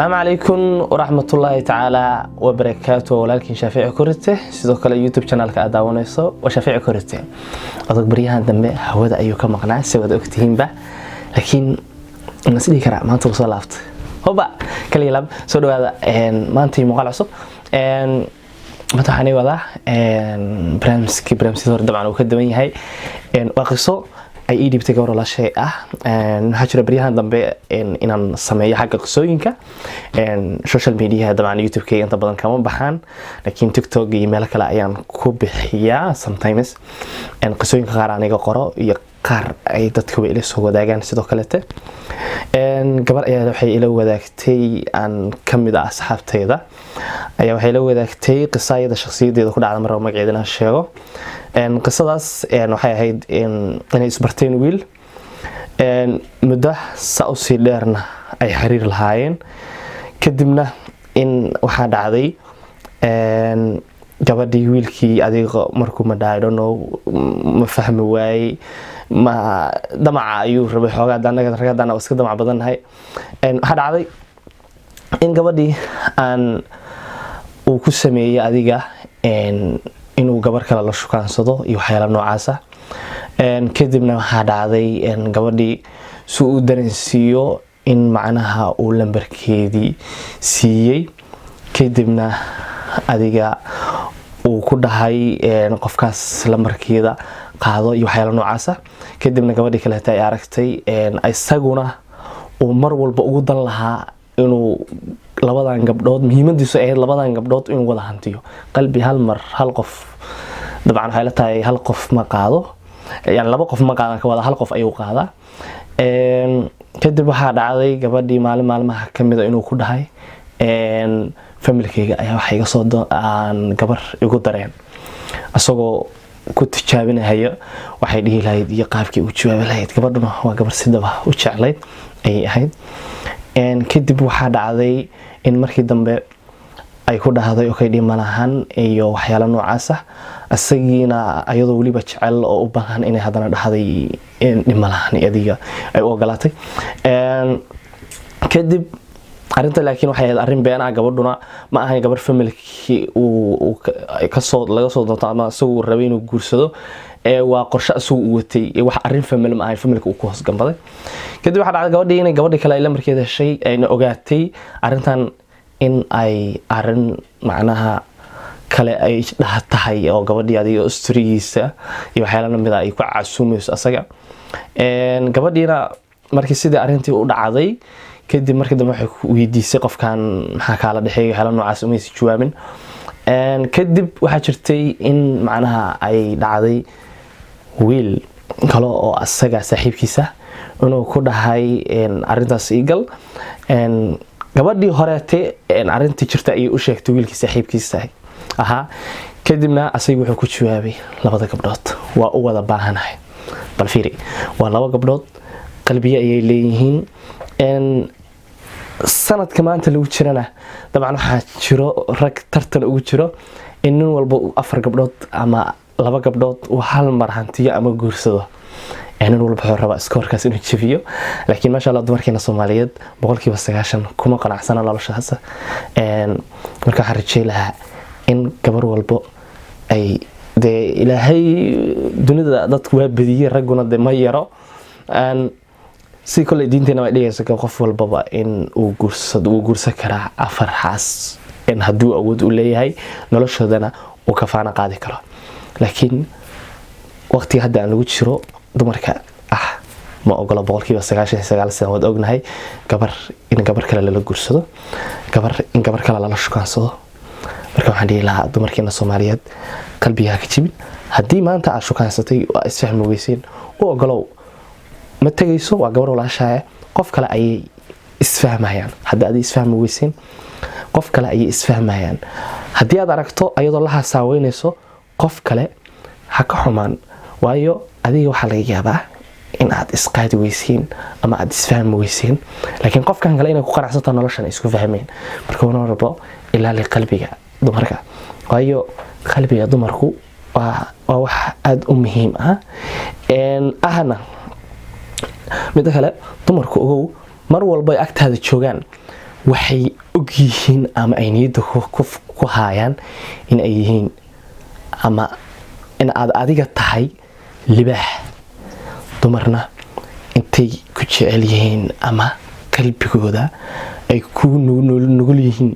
Asalaamu calaykum waraxmatullaahi tacaala wabarakaatu. Walaalkiin Shaafici Korite, sidoo kale YouTube channelka aad daawanayso waa Shaafici Korite. Adag baryahan dambe hawada ayuu ka maqnaa, si waad ogtihiinba, laakiin mas dhihi karaa maanta wuu soo laaftay. Hoba kaliya lab soo dhawaada. Maanta iyo muuqaal cusub. Maanta waxaan wadaa barnaamijkii barnaamijyada hore dabcan uu ka duwan yahay. Waa qiso ay ii dhiibtay gabar walaashay ah. Waxaa jira baryahan dambe inaan sameeyo xagga qisooyinka social media. Dabcan YouTube-ka inta badan kama baxaan, laakiin TikTok iyo meelo kale ayaan ku bixiyaa sometimes qisooyinka qaar aniga qoro iyo qaar ay dadka way ila soo wadaagaan. Sidoo kalete gabar ayaa waxay ila wadaagtay, aan kamid ah asxaabtayda ayaa waxay ila wadaagtay qisa iyada shakhsiyadeeda ku dhacda. Marraba magaceeda inaan sheego. Qisadaas waxay ahayd inay isbarteen wiil, muddo saa usii dheerna ay xiriir lahaayeen. Kadibna in waxaa dhacday gabadhii wiilkii adiga markuu madhaadhano ma fahmi waayey, ma damaca ayuu rabay xoogaa. Anaga rag haddana iska damac badannahay. Waxaa dhacday in gabadhii aan uu ku sameeyey adiga inuu gabar kale la shukaansado iyo waxyaala noocaasa. Kadibna waxaa dhacday gabadhii si uu dareensiiyo in macnaha uu lambarkeedii siiyey, kadibna adiga uu ku dhahay qofkaas lambarkeeda qaado iyo waxyaala noocaasa. Kadibna gabadhii kaleeta ay aragtay, isaguna uu mar walba ugu dan lahaa inuu labadan gabdhood, muhiimadiisu ahayd labadan gabdhood inuu wada hantiyo qalbi hal mar hal qof. Dabcan waxay la tahay hal qof ma qaado, yani laba qof ma qaadan, ka wada hal qof ayuu qaadaa. Kadib waxaa dhacday gabadhii maalin maalmaha kamida inuu ku dhahay, familkeyga ayaa waxay iga soo aan gabar igu dareen, isagoo ku tijaabinahaya waxay dhihi lahayd iyo qaabkii u jawaabi lahayd. Gabadhuna waa gabar sidaba u jeclayd ayay ahayd. Kadib waxaa dhacday in markii dambe ay ku dhahday, "Okay, dhib malahan," iyo waxyaalo noocaas ah. Isagiina ayadoo weliba jecel oo u baahan inay haddana dhahday, "Dhib malahan," adiga ay u ogolaatay. Kadib arrinta laakiin waxay ahayd arrin been ah. Gabadhuna ma ahayn gabar familkii uu kasoo laga soo doonto ama isagu rabay inuu guursado. Waa qorshe isagu uu watay, wax arrin family ma ahayn, familka uu ku hoos gambaday. Kadib waxaa dhacday gabadhii inay gabadhii kale ay lambarkeeda heshay, ayna ogaatay arrintan in ay arrin macnaha kale ay dhaha tahay, oo gabadhii adiga storigiisa iyo waxyaala lamid a ay ku casuumayso asaga. Gabadhiina markii sidii arrintii u dhacday kadib, markii dambe waxay weydiisay, "Qofkan maxaa kaala dhexeeyay?" Waxyaala noocaas umaysa jawaabin. Kadib waxaa jirtay in macnaha ay dhacday wiil kale oo asaga saaxiibkiisa inuu ku dhahay, "Arrintaas iigal." Gabadhii horeete arrintii jirta ayay u sheegtay wiilkii saaxiibkiisa ahaa. Kadibna asaga wuxuu ku jawaabay, "Labada gabdhood waa u wada baahanahay." Bal fiiri, waa laba gabdhood, qalbiye ayay leeyihiin. Sanadka maanta lagu jirana dabcan waxaa jiro rag tartan ugu jiro in nin walba afar gabdhood ama laba gabdhood uu hal mar hantiyo ama guursado. Nin walba wuxuu rabaa iskoorkaas inuu jebiyo. Laakiin maasha Allah, dumarkeena Soomaaliyeed 90% kuma qanacsana noloshaas. Marka waxaan rajey lahaa in gabar walbo ay dee Ilaahay dunida dadku waa badiyey, ragguna de ma yaro. Si kolley diinteena way dhigaysa qof walbaba in uu guursado, uu guursan karaa afar xaas in hadduu awood u leeyahay, noloshoodana uu kafaana qaadi karo. Laakiin waqtiga hadda aan lagu jiro dumarka ah ma ogola 99% sidaan waad ognahay, gabar in gabar kale lala guursado, gabar in gabar kale lala shukaansado. Marka waxaan dhihi lahaa dumarkeena Soomaaliyeed, qalbiga ha ka jibin. Haddii maanta aad shukaansatay oo aad isfahmi weyseen, u ogolow, ma tegayso, waa gabar walaashaaya. Qof kale ayay isfahmayaan. Haddii aad isfahmi weyseen, qof kale ayay isfahmayaan. Haddii aad aragto ayadoo la hasaaweynayso qof kale, ha ka xumaan, waayo adiga waxaa laga yaabaa in aad isqaadi weysiin ama aad isfahmi weysiin, laakiin qofkan kale inay ku qanacsantaa noloshan ay isku fahmeen. Marka wana rabo ilaali qalbiga dumarka, waayo qalbiga dumarku waa wax aada u muhiim ah. Ahna midda kale, dumarku ogow, mar walba ay agtaada joogaan Waxay og yihiin ama ay niyadda ku haayaan in ay yihiin ama in aad adiga tahay libaax. Dumarna intay ku jecel yihiin ama qalbigooda ay ku nugul yihiin,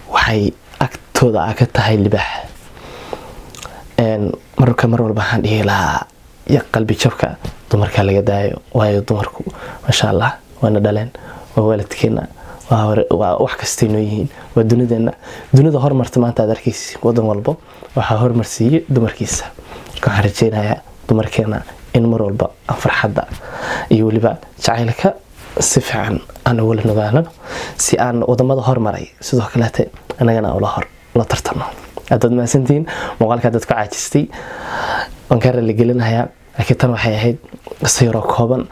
waxay agtooda a ka tahay libaax. Marka mar walba waxaan dhihi lahaa, ya qalbi jabka dumarka laga daayo, waayo dumarku, maasha Allah, waana dhaleen, waa waalidkeena, waa wax kastay noo yihiin, waa dunideena. Dunida hormarta maanta aad arkaysi, wadan walbo waxaa hormarsiiyey dumarkiisa. Marka waxaan rajeynayaa dumarkeena in mar walba aan farxadda iyo weliba jacaylka si fiican aan ugula nagaanano, si aan wadamada hormaray sidoo kaleete annagana ula hor la tartano. Haddaad mahadsantihiin, muuqaalka haddaad ku caajistay waan kaa raligelinayaa, laakiin tan waxay ahayd qiso yaroo kooban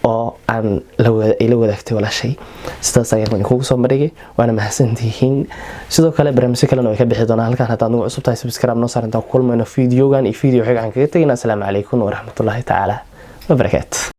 oo aan ila wadaagtay walaashay. Sidaas ayaan idinkugu soo bandhigay, waana mahadsantihiin. Sidoo kale barnaamijyo kalena way ka bixi doonaan halkan. Haddaad nagu cusub tahay, subscribe noo saar. Intaan ku kulmayno videogan iyo video xiga, waxaan kaga tegayna asalaamu calaykum waraxmatullaahi tacaala wabarakaatu.